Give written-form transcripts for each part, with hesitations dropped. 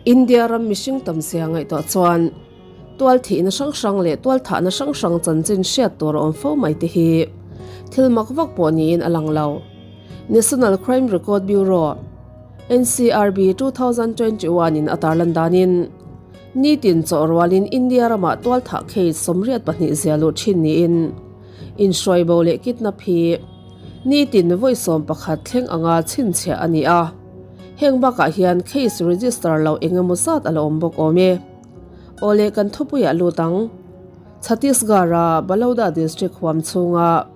India ram mihring tam zia ngaihtuah chuan tual thihna hrang hrang leh tual thahna hrang hrang chanchin hriat tur a awm fo mai te hi thil mak vak pawh niin a lang lo. National Crime Record Bureau, NCRB, 2021 in a tarlan danin nitin chawh rualin India ramah tual thah case 82 zia luh thin niin inhruai bo leh kidnap hi nitin vawi 11 thleng anga chhinchhiah a ni a. Heng bakah hian case register loh eng emaw zat a la awm bawk awm e. Awle kan thupuiah lut ang. Chhattisgarh-a Baloda district huam chhunga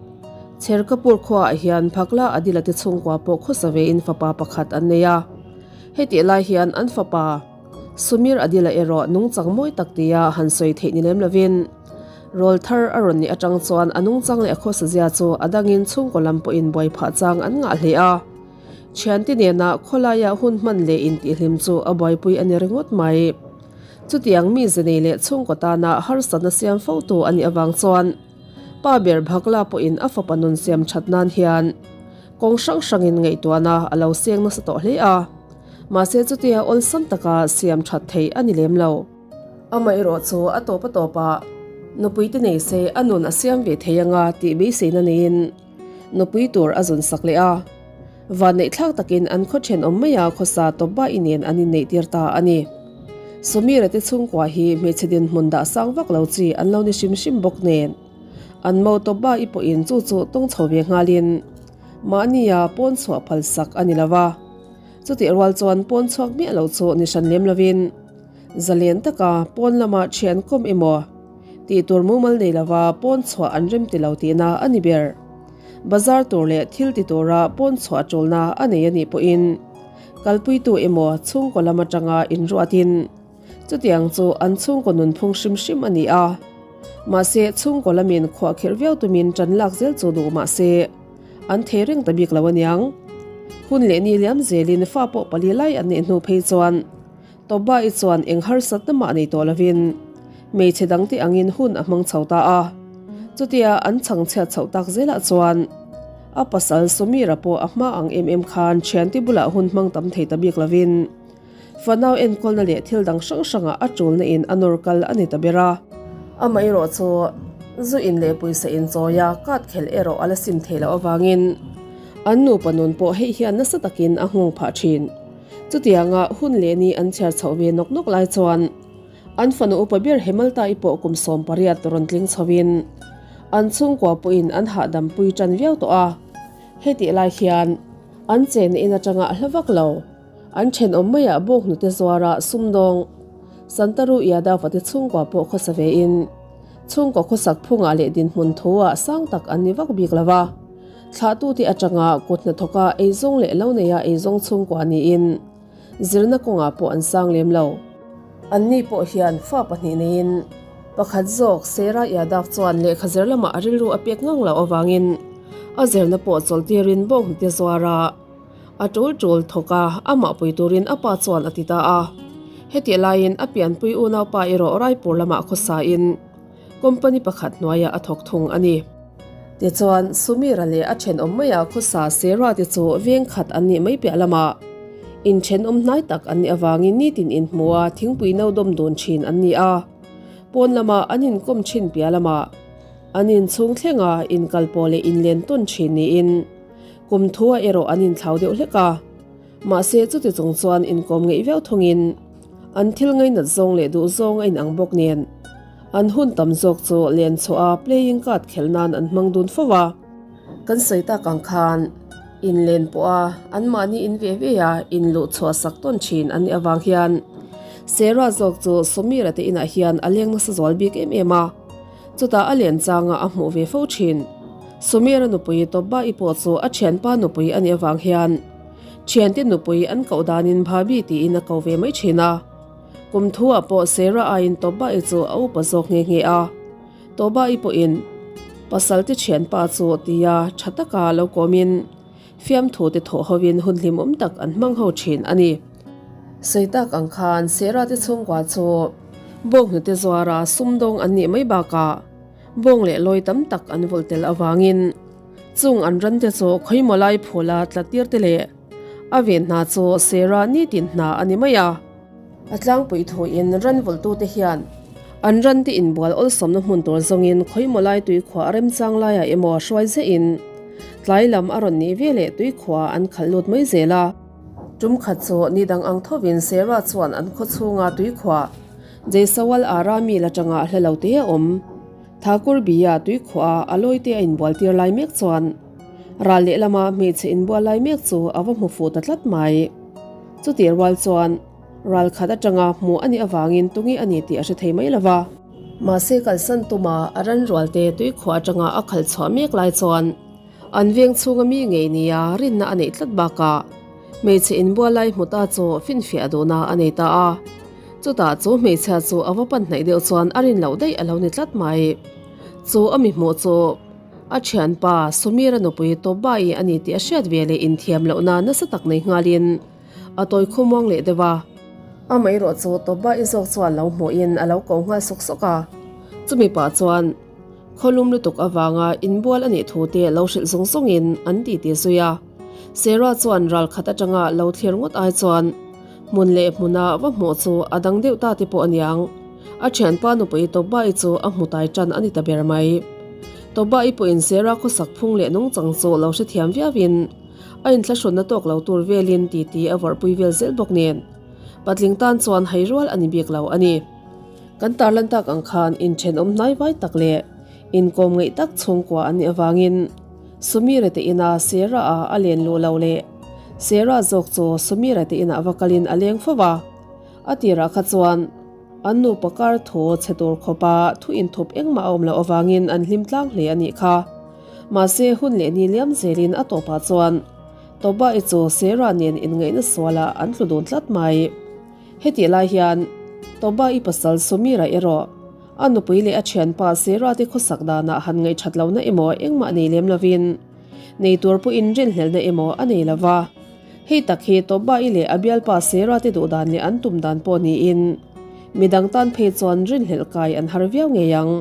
Cherkapur khuaah hian Phakla Adila te chhungkua pawh khawsa vein fapa pakhat an nei a. Hetih lai hian an fapa Sumir Adila erawh nungchang mawi tak tia han sawi theih ni lem lovin rawl thar a rawn nih atang chuan a nungchang leh a khawsa zia chu a dangin chhungkaw lam pawhin buai phah chang an ngah hle a. Thiante nena khawlaia hun hman leh intihhlim chu a buaipui a ni ringawt mai. Chutiang mi zenei leh chhungkaw tana harsatna siam fotu a nih avang chuan pa ber Bhakla pawhin a fapa nun siam that nan hian kawng hrang hrangin ngaihtuahna a lo seng nasa tawh hle a. Mahse chutia awlsam taka siam that theih a ni lem lo. Amaherawh chu a tawp a tawpah nupuite nei se a nun a siam ve thei anga tih beiseina neiin Nupui tur a zun sak leh a. Vanneih thlak takin an khaw thenawm maia khawsa tawp ba-i nen an inneih tir ta a ni. Sumira te chhungkua hi hmeichhe dinhmun dah sang vak lo chi an lo ni hrim hrim bawk nen. An mo tawp ba-i pawhin chu chu tawng chho ve nghalin mahnia pawn chhuah phal sak a ni lo va. Chutih rual chuan pawn chhuak miah lo chu ni hran lem lovin zalen taka pawn lama thian kawm emaw Tih tur mumal nei lova pawn chhuah an rem ti lo tihna a ni ber. Bazar tur leh thil ti tura pawn chhuah tulna a nei a nih pawhin kalpuitu emaw chhungkaw lam atanga inruatin chutiang chu an chhungkaw nunphung hrim hrim a ni a. Mahse chhungkaw lamin khuahkhirh viau tumin tan lak zel chu duh mahse an thei reng ta bik lo aniang. Hun leh ni liam zelin fa pawh pali lai an neih hnu phei chuan Tawbai chuan eng harsatna mah nei tawh lovin hmeichhe dangte angin hun a hmang chho ta a. Chutia an chhangchhiat chhoh tak zelah chuan a pasal Sumira pawh a hma ang em em khan thiante bulah hun hmang tam thei ta bik lovin fanau enkawlna leh thil dang hrang hrangah a tulna in a nawr kal a ni ta ber a. Amaherawh chu zu in leh pawisa inchawia kat khelh erawh a la sim thei loh avangin an nupa nun pawh hei hian nasa takin a nghawng phah thin. Chutianga hun leh ni an chhiar chhoh ve nawk nawk lai chuan an fanu upa ber Hemalta-i pawh kum 18 rawn tling chhoin an chhungkua pawhin an hahdam pui tan viau tawh a. Hetih lai hian an chenna in atanga hla vak lo an thenawm maiah bawk hnute zuara sumdawng Santaru Yadav-a te chhungkua pawh khawsa vein chhungkaw khawsak phungah leh dinhmun thu-ah sang tak an ni vak bik lo va. Thlahtute atanga kut hnathawka eizawng leh lo neia eizawng chhungkua niin zirna kawngah pawh an sang lem lo. Anni pawh hian fa pahnih neiin pakhat zawk Sera Yadav chuan lehkha zir lamah a rilru a pek ngang loh avangin a zirna pawh chawlhtirin bawnghnute zuara a tul tul thawk a, amah pui turin a pa chuan a ti ta a. Hetih laiin a pianpui unaupa erawh Raipur lamah khawsain Company pakhat hnuaiah a thawk thung a ni. Tichuan, Sumira leh a thenawm maia khawsa Sarah te chu veng khat an nih mai piah lamah inthenawm hnai tak an nih avangin nitin inhmua thingpui no dawm dun thin an ni a. Pawn lama an inkawm thin piah lamah an inchhung thlenga inkalpawh leh inlen tawn thin niin kum thua erawh an inthlau deuh hlek a. Mahse, chuti chung chuan inkawm ngeih viau thungin an thil ngainat zawng leh duh zawng a inang bawk nen an hun tam zawk chu len chhuah a playing card khelh nan an hmang dun fo a. Kan sawi tak ang khan inlen pawh a anmahni in ve ve a inluh chhuah sak tawn thin an nih avang hian Sarah zawk chu Sumira te inah hian a leng nasa zual bik em em a, chutah a len changa a hmuh ve fo thin. Sumira nupui Tawbba-i pawh chu a thianpa nupui a nih avang hian Thiante nupui an koh danin Bhabi tiin a ko ve mai thin a. Kum thuah pawh Sarah aiin Toba-i chu a upa zawk nghe nghe a. Toba-i pawhin pasalte thianpa chu tia tha taka lo kawmin fiamthu te thawh hovin hun hlimawm tak an hmang ho thin a ni. Sawi tak ang khan Sarah te chhungkua chu bawnghnute zuara sumdawng an nih mai bakah bawng leh lawi tam tak an vawlh tel avangin Chung an ran te chu khawimaw lai phula tla tir te leh a ven hna chu Sarah nitin hna a ni mai a. A tlangpui thuin ranvulhtute hian an rante inbual awlsawmna hmun tur zawngin khawimaw lai tuikhuah a remchang laiah emaw hruai zehin tlai lam a rawn nih veleh tuikhuah an khalh lut mai zel a. Tum khat chu ni dang ang thovin Sarah chuan an khaw chhunga tuikhuah Jaisawal Ara mil atanga hla lo te a awm. Thakur Biya tuikhuah a lawite a inbual tir lai mek chuan ral lehlama hmeichhe inbual lai mek chu a va hmu fuh ta tlat mai. Chutih rual chuan ral khat atanga hmuh a nih avangin tunge a ni tih a hre thei mai lo va. Mahse kalsan tuma a ran rualte tuikhuah atanga a khalh chhuah mek lai chuan an veng chhunga mi ngei nia rinna a neih tlat bakah hmeichhe inbual lai hmu ta chu finfiah duhna a nei ta a. Chutah chu hmeichhia chu a va pan hnaih deuh chuan a rin loh daih a lo ni tlat mai. Chu a mi hmuh chu a thianpa Sumira nupui Tawbai a ni tih a hriat ve leh inthiam lohna nasa tak nei nghalin a tawi khawmuang leh deuh a. Amaherawh chu Tawbai zawk chuan lo hmuhin a lo ko nghal sawk sawk a. Chumi pah chuan khawlum lutuk avanga inbual a nih thu te lo hrilh zawng zawngin an titi zui a. Sarah chuan ralkhat atanga lo thlir ngawt ai chuan Hmun leh hmuna va hmuh chu a dang deuh ta te pawh a niang. A thianpa nupui Tobai chu a hmu tai tan a ni ta ber mai. Tobai pawhin Sarah khawsak phung leh nungchang chu lo hrethiam viauin a inthlahrunna tawk lo tur velin titi a vawrhpui vel zel bawk nen patling tan chuan hai rual a ni bik lo a ni. Kan tarlan tak ang khan inthenawm hnaivai tak leh inkawm ngeih tak chhungkua an nih avangin Sumire te ina Sarah a a len luh lo leh Sarah zawk chu Sumire te inah va kalin a leng fo va. A tirah kha chuan an nupa kar thu chhe tur khawpa thu inthup engmah a awm loh avangin an hlim tlang hle a nih kha. Mahse hun leh ni liam zelin a tawpah chuan Toba-i chu Sarah nen inngaihna sualah an tlu dun tlat mai. Hetih lai hian Toba-i pasal Sumira erawh A nupui leh a thianpa Sarah te khawsak danah han ngaihthat lohna emaw engmah nei lem lovin nei tur pawhin rinhlelhna emaw a nei lova. Hei tak hi Toba-i leh a bialpa Sarah te duhdan leh an tum dan pawh niin midang tan phei chuan rinhlelh kai an har viau ngei ang.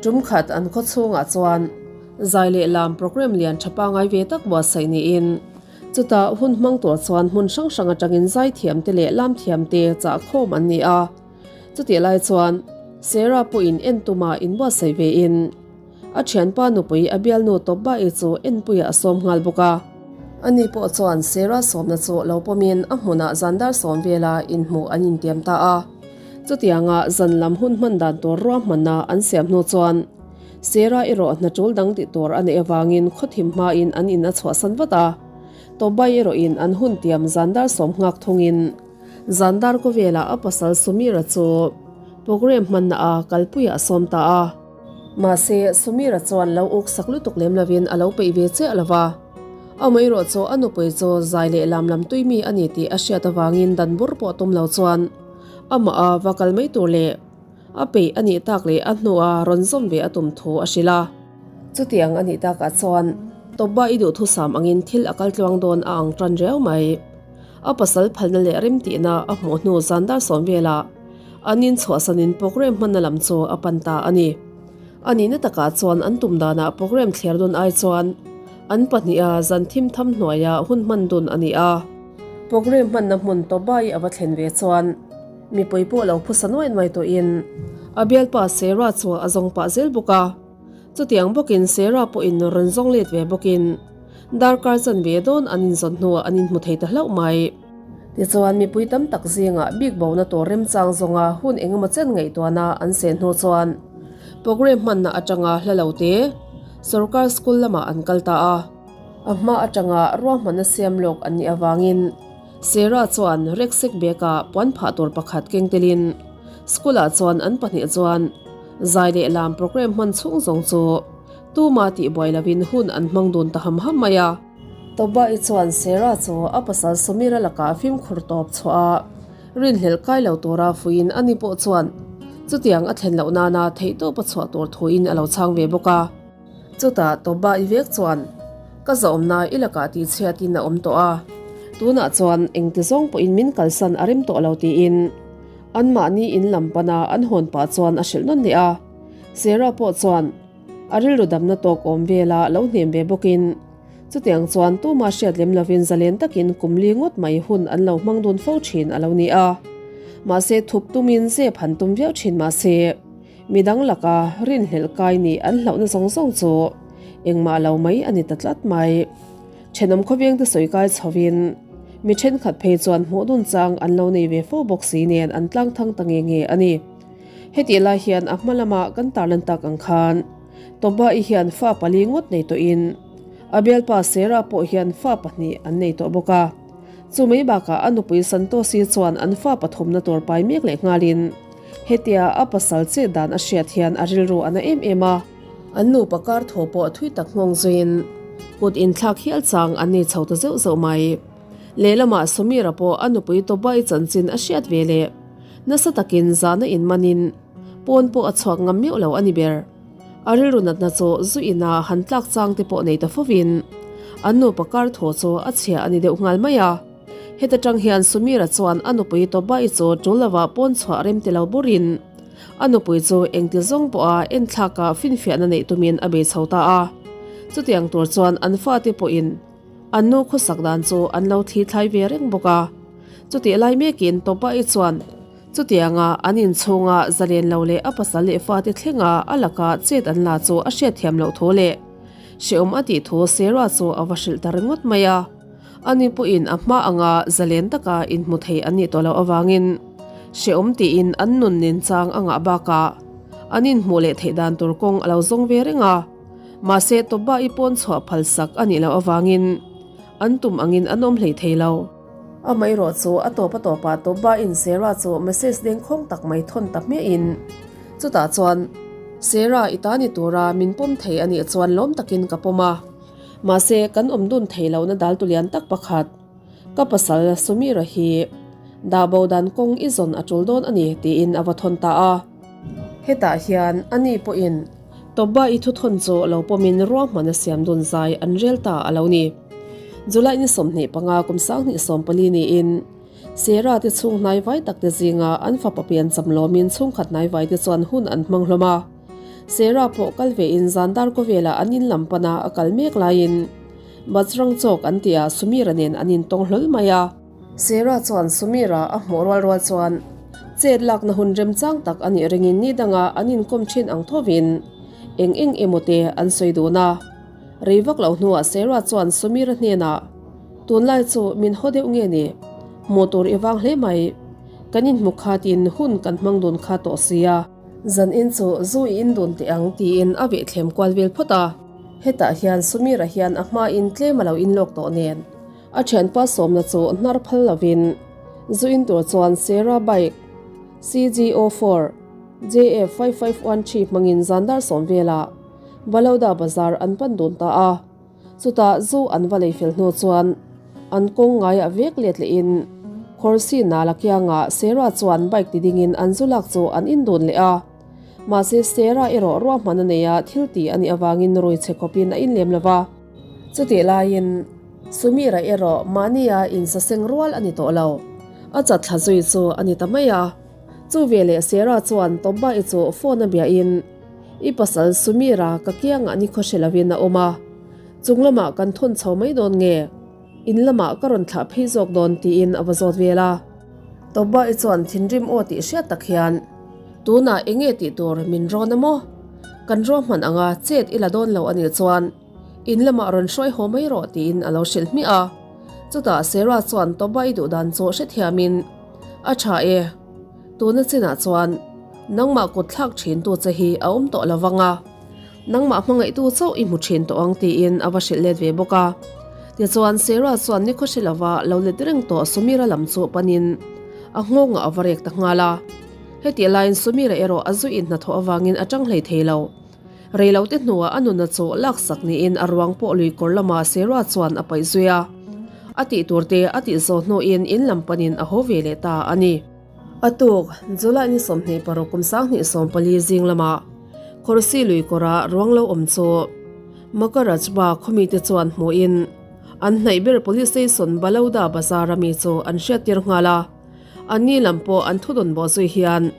Tum khat an khaw chhungah chuan zai leh lam programme lian tha pangai ve tak buatsaih niin chutah hun hmang tur chuan hmun hrang hrang atangin zaithiam te leh lam thiam te chah khawm an ni a. Chutih lai chuan Sarah pawhin en tuma inbuatsaih vein a thianpa nupui a bialnu Tawpba'i chu enpuiah a sawm nghal bawk a. Ani pawh chuan Sarah sawmna chu lo pawmin a hmunah zandar sawm vela inhmuh an intiam ta a. Chutianga zan lam hun hman dan tur ruahmanna an siam hnu chuan Sarah erawh hna tul dang tih tur a neih avangin khawthim hmain an in a chhuahsan vat a. Tawpba'i erawhin an hun tiam zandar sawm nghak thungin Zandar khawvelah a pasal Sumira chu programme hmanna a kalpuiah a sawm ta a. Mahse, Sumira chuan lo uk sak lutuk lem lovin a lo peih ve chiah lo va. Amaherawh chu a nupui chu zai leh lam lam tui mi a ni tih a hriat avangin dan bur pawh tum lo chuan amah a va kal mai tur leh a peih a nih tak leh a hnua rawn zawm ve a tum thu a hrilh a. Chutiang a nih takah chuan Tawpba i duhthusam angin thil a kal tluang dawn a ang tan riau mai. A pasal phalna leh remtihna a hmuh hnu zan dar sawm velah an inchhuahsanin programme hmanna lam chu a pan ta a ni. A nihna takah chuan an tum danah programme thler dun ai chuan an pahniha zan thim tham hnuaia hun hman dun a ni a. Programme hmanna hmun Tobai a va thlen ve chuan mipui pawh lo phusa nuai nuai tawhin a bialpa Sarah chu a zawng pah zel bawk a. Chutiang bawkin Sarah pawhin rawn zawng let ve bawkin Darkar chanve dawn an inzawn hnuah an inhmu thei ta hlauh mai. Tichuan, mipui tam tak zingah bik bona tur remchang zawnga hun engemaw chen ngaihtuahna an seh hnu chuan programme hmanna atanga hla lo te sorkar school lamah an kal ta a. A hma atanga ruahmanna siam lawk an nih avangin Sarah chuan Reksek bag-ah puan phah tur pakhat keng telin school-ah chuan an pahnih chuan zai leh lam programme hman chhung zawng chu Tuma tih buai lovin hun an hmang dun ta ham ham mai a. Toba-i chuan Sarah chu a pasal Sumira lakah fimkhur tawp chhuah a, rinhlelh kai lo tura fuiin ani pawh chuan chutiang a thlen loh nana theihtawp a chhuah tur thuin a lo chhang ve bawk a. Chutah Toba-i vek chuan, Ka zawmna i lakah tihchhiatin a awm tawh a, tunah chuan engti zawng pawhin min kalsan a rem tawh lo tiin anmahni in lam pana an hawn pah chuan a hrilh nawn leh a. Sarah pawh chuan, A rilru damna tawk awm vela lo hnem ve bawkin chutiang chuan tuma hriat lem lovin zalen takin kum li ngawt mai hun an lo hmang dun fo thin a lo ni a. Mahse thup tumin zep han tum viau thin mahse midang laka rinhlelh kai nih an hlauhna zawng zawng chu engmah lo mai a ni ta tlat mai. Thenawm khawveng te sawi kai chhovin mi thenkhat phei chuan hmuh dun chang an lo nei ve fo bawk si nen an tlang thang ta nge nge a ni. Hetih lai hian a hma lama kan tarlan tak ang khan Toba-i hian fa pali ngawt nei tawhin a bialpa Sarah pawh hian fa pahnih an nei tawh bawk a. Chu mai bakah a nupui Santosi chuan an fa pathumna tur pai mek leh nghalin hetia a pasal chet dan a hriat hian a rilru a na em em a. An nupa kar thaw pawh thui tak nghawng zuiin kut inthlak hial chang an nei chho ta zeuh zeuh mai. Lehlamah Sumira pawh a nupui Tobai chanchin a hriat ve leh nasa takin zahna inmanin pawn pawh a chhuak ngam meuh lo a ni ber. A rilru natna chu zu ina han tlak chang te pawh nei ta fovin an nupa kar thaw chu a chhia a ni deuh nghal mai a. Heta tang hian Sumira chuan a nupui Tobai chu tul lovah pawn chhuah rem ti lo burin a nupui chu engti zawng pawha enthlaka finfiahna neih tumin a bei chho ta a. Chutiang tur chuan an fate pawhin An nu khawsak dan chu an lo thli thlai ve reng bawk a. Chutih lai mekin Topa-i chuan chutianga an inchhunga zalen lo leh a pasal leh fate thlenga a laka chet an la chu a hriatthiam loh thu leh hrehawm a tih thu Sarah chu a va hrilh ta ringawt mai a. Ani pawhin a hma anga zalen taka inhmu thei an nih tawh loh avangin hrehawm tiin an nun nen chang a ngah bakah an inhmuh leh theih dan tur kawng a lo zawng ve reng a. Mahse Toba-i pawn chhuah phal sak a nih loh avangin an tum angin an awm hlei thei lo. Amaherawh chu a tawp a tawpah Toba-in Sarah chu message dengkhawng tak mai thawn ta hmiahin chutah chuan, Sarah i ta ni tura min pawm thei a nih chuan lawm takin ka pawm a, mahse kan awm dun thei lohna dal tu lian tak pakhat, ka pasal Sumira hi dah bo dan kawng i zawn a tul dawn a ni tiin a va thawn ta a. Hetah hian ani pawhin Tawpa i thuthawn chu lo pawmin ruahman a siam dun zai an rel ta a lo ni. July ni 25 kum 2014 niin Sarah te chhung hnaivai tak te zinga an fapa pian cham lawmin chhungkhat hnaivai te chuan hun an hmang hlawm a. Sarah pawh kal vein zan dar kawvela an in lam pana a kal mek laiin Bajrang Chowk an tihah Sumira nen an intawng hlawl mai a. Sarah chuan Sumira a hmuh rual rual chuan chet lakna hun remchang tak a nih ringin ni danga an inkawm thin ang thovin eng eng emaw te an sawi dun a. Rei vak lo hnuah Sarah chuan Sumira hnenah, Tunlai chu min haw deuh nge ni? Hmuh tur i vang hle mai. Kan inhmu khatin hun kan hmang dun kha tawh sia. Zanin chu zu i indun teh ang tiin a vehthlem kual vel phawt a. Hetah hian Sumira hian a hmain tlem a lo inlawk tawh nen. A thianpa sawmna chu hnar phal lovin zu in tur chuan Sarah bike CGO 4 JF 5513 hmangin zan dar sawm velah Baloda Bazar an pan dun ta a. Chutah zu an va lei fel hnu chuan an kawng ngaiah vek let lehin Khawrsi nala kiangah Sarah chuan bike ti dingin an zu lak chu an in dun leh a. Mahse Sarah erawh ruahman a nei a, thil ti a nih avangin rui chhe khawpin a inlem lo va. Chutih laiin Sumira erawh mahnia insaseng rual a ni tawh lo. A chat thla zui chu a ni ta mai a. Chu veleh Sarah chuan Tawbai chu phone a biahin, I pasal Sumira ka kiangah ni khawhre lovin a awm a. Chung lamah kan thawn chho mai dawn nge? In lamah ka rawn thlah phei zawk dawn tiin a va zawt vel a. Tawbai chuan thinrim aw tih hriat tak hian, Tunah eng nge tih tur min rawn a maw? Kan ruahman anga chet i la dawn lo a nih chuan In lamah rawn hruai haw mai rawh tiin a lo hrilh hmiah a. Chutah Sarah chuan Toba i duh dan chu hrethiamin, A tha e, tuna chinah chuan nangmah kut thlak thintu che hi a awm tawh lo vang a, nangmah hmangaihtu chauh i hmu thin tawh ang tiin a va hrilh let ve bawk a. Tichuan Sarah chuan nikhaw hre lova lo let reng tawh Sumira lam chu panin a nghawngah a va rek ta nghal a. Hetih laiin Sumira erawh a zuiin hnathawh avangin a tang hlei thei lo. Reilote hnuah a nuna chu laksak niin a ruang pawh lui kawr lamah Sarah chuan a paih zui a. A tih turte a tih zawh hnuin in lam panin a haw ve leh ta a ni. A tuk, July ni 26 kum 2014 zing lamah Khawrsi lui kawra ruang lo awm chu Makarajba khawmite chuan hmuhin an hnaih ber Police Station Baloda Bazar a mi chu an hriattir nghal a. Anni lam pawh an thudawn bawh zui hian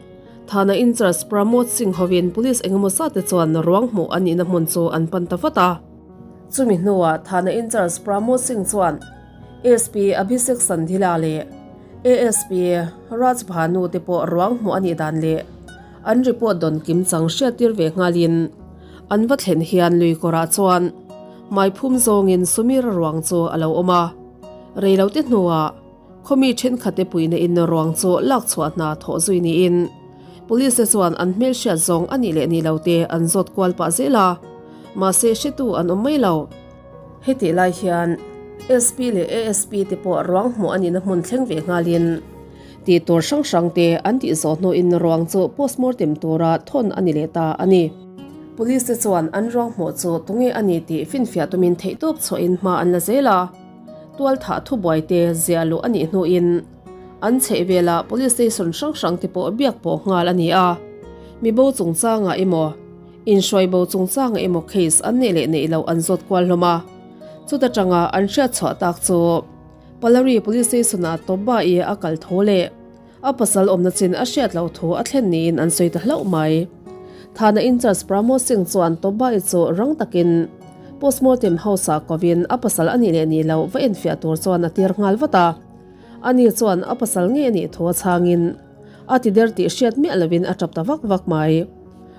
Thana in-charge Pramod Singh hovin police engemaw zat te chuan ruang hmuh a nihna hmun chu an pan ta vat a. Chumi hnuah Thana in-charge Pramod Singh chuan SP Abhishek Sandhila leh ASP Raj Bhanu te pawh ruang hmuh a nih dan leh an report dawn kim chang hriattir ve nghalin an va thlen hian lui kawrah chuan hmaiphum zawngin Sumira ruang chu a lo awm a. Reilote hnuah khawmi thenkhatte puihna in ruang chu lak chhuah hna thawh zui niin Police te chuan an hmelhriat zawng a nih leh nih lo te an zawt kual pah zel a, mahse hretu an awm mai lo. Hetih lai hian SP leh ASP te pawh ruang hmuh a nihna hmun thleng ve nghalin tih tur hrang hrang te an tih zawh hnuin ruang chu postmortem tura thawn a ni leh ta a ni. Police te chuan an ruang hmuh chu tunge a ni tih finfiah tumin theihtawp chhuahin hma an la zel a, tualthah thubuai te ziah luh a nih hnuin an chhehvelah police station hrang hrang te pawh biak pawh nghal a ni a, mibo chungchangah emaw, Inhruaibo chungchanga emaw case an neih leh neih loh an zawt kual hlawm a, chuta tanga an hriat chhuah tak chu Palari Police Station-ah Tawba-i a kal tho leh a pasal awmna chin a hriat loh thu a thlen niin an sawi ta hlauh mai. Thana in-charge Pramod Singh chuan Tawba-i chu rang takin postmortem house-ah kovin a pasal a nih leh nih loh va enfiah tur chuan a tir nghal vat a, ani chuan a pasal ngei a nih thu a chhangin a ti der tih hriat miah lovin a tap ta vak vak mai.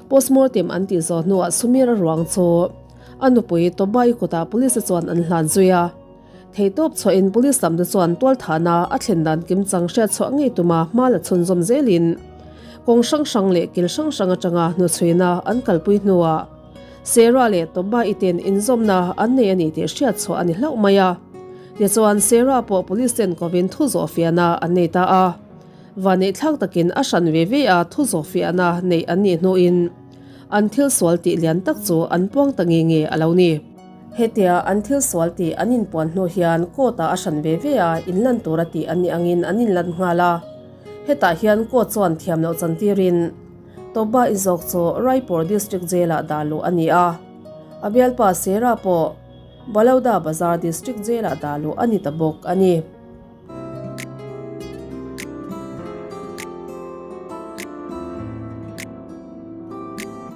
Postmortem an tih zawh hnuah Sumira ruang chu a nupui Tobai kutah police chuan an hlan zui a. Theihtawp chhuahin police lamte chuan tualthahna a thlen dan kimchang hriat chhuah ngei tuma hma la chhunzawm zelin kawng hrang hrang leh kil hrang hrang atanga hnuchhuina an kalpui hnuah Sarah leh Tobai ten inzawmna an nei a ni tih hriat chhuah a ni hlauh mai a. Tichuan Sarah pawh police ten kovin thu zawhfiahna an nei ta a. Vaneihthlak takin a hran ve ve a thu zawhfiahna neih an nih hnuin an thil sual tih lian tak chu an puang ta nge nge a lo ni. Hetia an thil sual tih an inpuan hnu hian court ah a hran ve ve a inlan tura tih an nih angin an inlan nghal a. Hetah hian court chuan thiam loh chantirin Toba i zawk chu Raipur District Jail ah dah luh a ni a. A bialpa Sera pawh Baloda Bazar District Jail ah dah luh a ni ta bawk a ni.